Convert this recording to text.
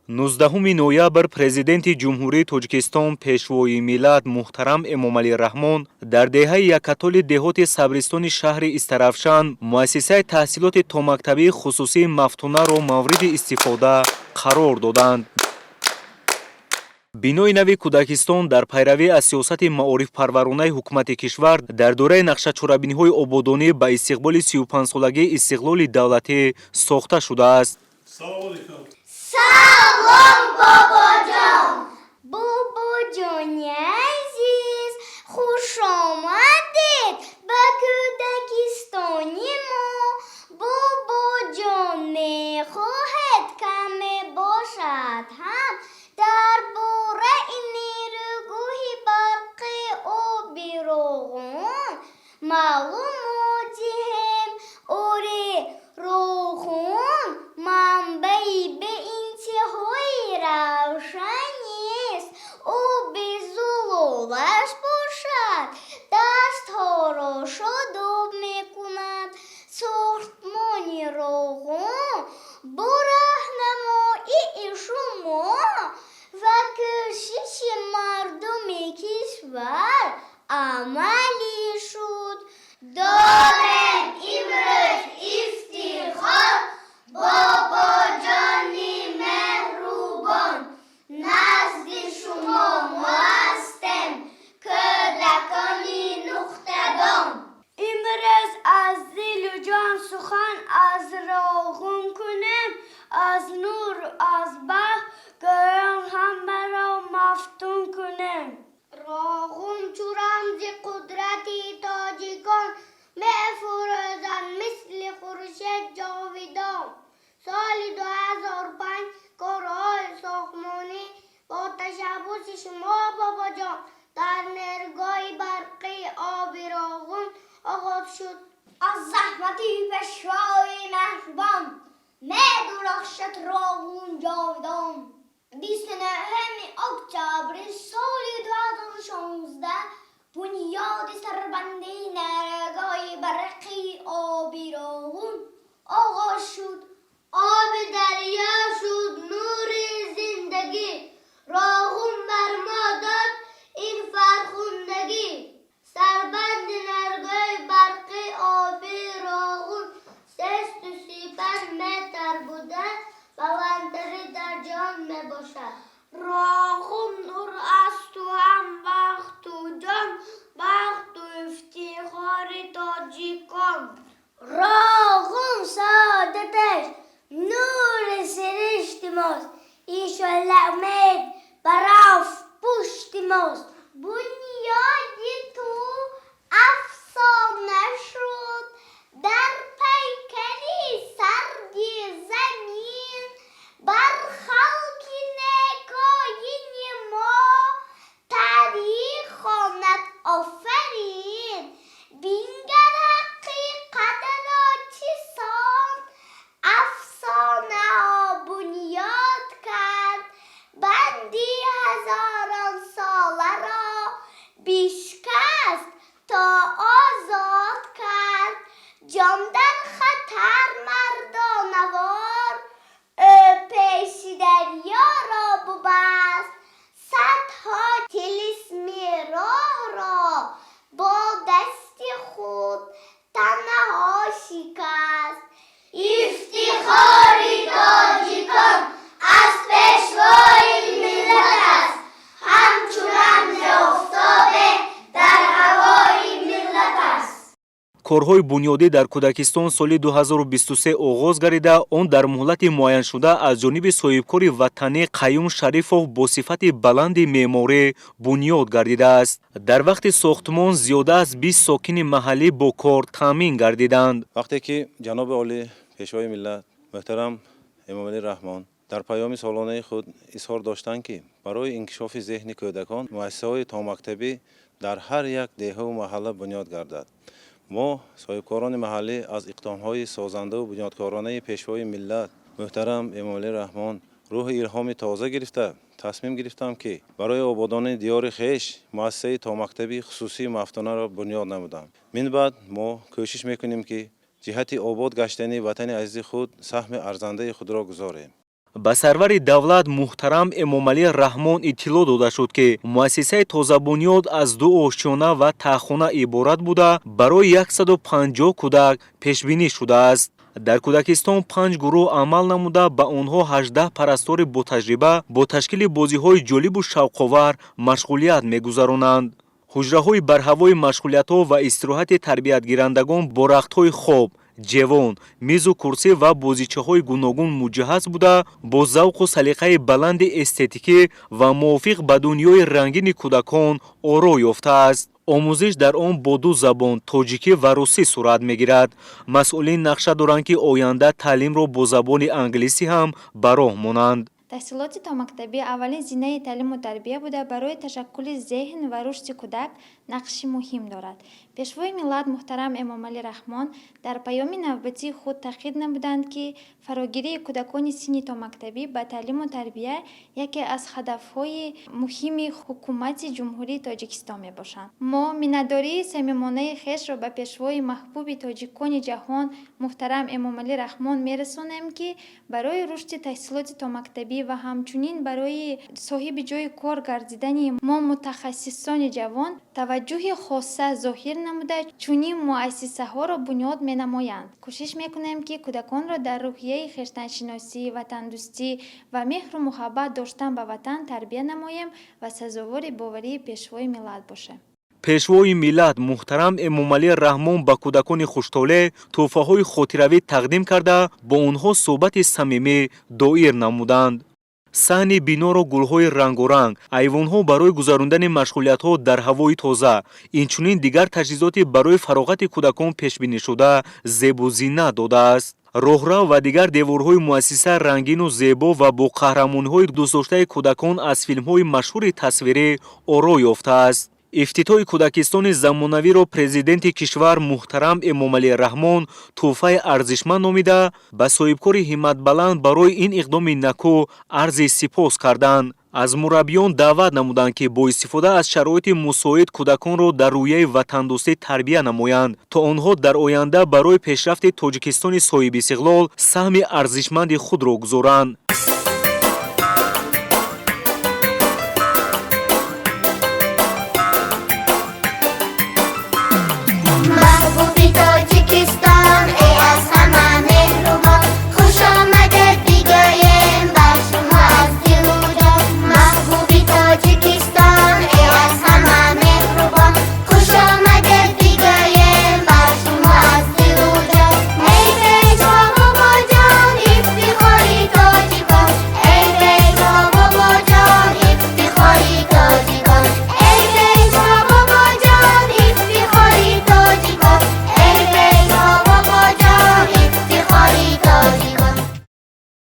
19 ноябр Президенти Ҷумҳурии Тоҷикистон, Пешвои миллат муҳтарам Эмомалӣ Раҳмон дар деҳаи Якатоли деҳоти Сабристони шаҳри Истаравшан муассисаи таҳсилоти томактабии хусусии «Мафтунаро» мавриди истифода қарор доданд. Бинои нави кӯдакистон дар пайравӣ аз сиёсати маорифпарваронаи ҳукумати кишвар дар доираи нақшачорабиниҳои ободонӣ ба истиқболи 35-солагии истиқлоли давлатӣ сохта шудааст. Салом, бобоҷон! Бобоҷони азиз, хуш омадед ба кӯдакистони мо. Бобоҷон, мехоҳед, каме бошад ҳам, дар бораи нерӯгоҳи барқи оби Роғун маълумот диҳем? Оре, Роғун манбаи беинтиҳои равшанист. Оби зулолаш бошад, дастҳоро шодоб мекунад. Сохтмони Роғун бо роҳнамоии шумо ва кӯшиши мардуми кишвар амалӣ шуд. Дорем имрӯз ифтихор, бобоҷони меҳрубон. Назди шумо мо ҳастем, кӯдакони нуқтадон. Имрӯз аз дилу ҷон сухан аз Роғун кунем, аз нуру аз бахт гӯён ҳамаро мафтун кунем. Роғун чу рамзи қудрати тоҷикон мефурӯзад мисли хуршед ҷовидон. Соли 2005 корҳои сохтмонӣ бо ташаббуси шумо, бобоҷон, дар нерӯгоҳи барқи оби Роғун оғоз шуд. Аз заҳмати пешвои меҳрубон медурахшад Роғун ҷовидон. 29 октябри соли 2016 бунёди сарбанди нерӯгоҳи барқи оби Роғун оғоз шуд. Оби дарё шуд нури зиндагӣ, Роғун бар мо дод ин фархундагӣ. Сарбанди нерӯгоҳи барқи оби Роғун 335 метр буда, баландтарин дар ҷаҳон мебошад. Роғун нур асту ҳам бахту ҷон, бахту ифтихори тоҷикон. Роғун саодаташ нури сиришти мост, иншоаллоҳ умед бароф пушти мост. Бунёди ту афсона шуд дар пайкари сарди замин, бар халқи некоини мо таърих хонад офарин. Бингар, ҳақиқатро чисон афсонаҳо бунёд кард, банди ҳазорон соларо бишкаст то озод кард. Ҷон дар хатар мардонавор ӯ пеши дарёро бубаст, садҳо тилисми роҳро бо дасти худ танҳо шикаст. Ифтихори тоҷикон аз пешвои миллат аст, ҳамчун рамзи офтобе дар ҳавои миллат аст. Корҳои бунёдӣ дар кӯдакистон соли 2023 оғоз гардида, он дар муҳлати муайяншуда аз ҷониби соҳибкори ватанӣ Қаюм Шарифов бо сифати баланди меъморӣ бунёд гардидааст. Дар вақти сохтмон зиёда аз 20 сокини маҳаллӣ бо кор таъмин гардиданд. Вақте ки ҷаноби олӣ, Пешвои миллат муҳтарам Эмомалӣ Раҳмон дар паёми солонаи худ изҳор доштанд, ки барои инкишофи зеҳни кӯдакон муассисаҳои томактабӣ дар ҳар як деҳаву маҳалла бунёд гардад, мо, соҳибкорони маҳаллӣ, аз иқдомҳои созандаву бунёдкоронаи Пешвои миллат муҳтарам Эмомалӣ Раҳмон рӯҳи илҳоми тоза гирифта, тасмим гирифтам, ки барои ободонии диёри хеш муассисаи томактабии хусусии «Мафтунаро» бунёд намудам. Минбаъд мо кӯшиш мекунем, ки ҷиҳати обод гаштани ватани азизи худ саҳми арзандаи худро гузорем. Ба сарвари давлат муҳтарам Эмомалӣ Раҳмон иттилоъ дода шуд, ки муассисаи тозабунёд аз ду ошёна ва таҳхона иборат буда, барои 150 кӯдак пешбинӣ шудааст. Дар кӯдакистон панҷ гурӯҳ амал намуда, ба онҳо 18 парастори ботаҷриба бо ташкили бозиҳои ҷолибу шавқовар машғулият мегузаронанд. Ҳуҷраҳои барҳавои машғулиятҳо ва истироҳати тарбиятгирандагон бо рахтҳои хоб, ҷевон, мизу курсӣ ва бозичаҳои гуногун муҷаҳҳаз буда, бо завқу салиқаи баланди эстетикӣ ва мувофиқ ба дунёи рангини кӯдакон оро ёфтааст. Омӯзиш дар он бо ду забон, тоҷикӣ ва русӣ, сурат мегирад. Масъулин нақша доранд, ки оянда таълимро бо забони англисӣ ҳам ба роҳ монанд. Таҳсилоти томактабӣ аввалин зинаи таълиму тарбия буда, барои ташаккули зеҳн ва рушди кӯдак нақши муҳим дорад. Пешвои миллат муҳтарам Эмомалӣ Раҳмон дар паёми навбатии худ таъкид намуданд, ки фарогирии кӯдакони синни томактабӣ ба таълиму тарбия яке аз ҳадафҳои муҳими ҳукумати Ҷумҳурии Тоҷикистон мебошанд. Мо миннатдории самимонаи хешро ба пешвои маҳбуби тоҷикони ҷаҳон муҳтарам Эмомалӣ Раҳмон мерасонем, ки барои рушди таҳсилоти томактабӣ ва ҳамчунин барои соҳиби ҷойи кор гардидани мо мутахассисони ҷавон таваҷҷӯҳи хоса зоҳир намуда, чунин муассисаҳоро бунёд менамоянд. Кӯшиш мекунем, ки кӯдаконро дар рӯҳияи хештаншиносӣ, ватандӯстӣ ва меҳру муҳаббат доштан ба ватан тарбия намоем ва сазовори боварии пешвои миллат бошем. Пешвои миллат муҳтарам Эмомалӣ Раҳмон ба кӯдакони хуштолеъ тӯҳфаҳои хотиравӣ тақдим карда, бо онҳо суҳбати самимӣ доир намуданд. Саҳни биноро гулҳои рангоранг, айвонҳо барои гузарондани машғулиятҳо дар ҳавои тоза, инчунин дигар таҷҳизоти барои фароғати кӯдакон пешбинишуда зебу зинат додааст. Роҳрав ва дигар деворҳои муассиса рангину зебо ва бо қаҳрамониҳои дӯстдоштаи кӯдакон аз филмҳои машҳури тасвирӣ оро ёфтааст. Ифтитоҳи кӯдакистони замонавиро президенти кишвар муҳтарам Эмомалӣ Раҳмон тӯҳфаи арзишманд номида, ба соҳибкори ҳимматбаланд барои ин иқдоми накӯ арзи сипос карданд. Аз мураббиён даъват намуданд, ки бо истифода аз шароити мусоид кӯдаконро дар рӯҳияи ватандӯстӣ тарбия намоянд, то онҳо дар оянда барои пешрафти Тоҷикистони соҳибистиқлол саҳми арзишманди худро гузоранд.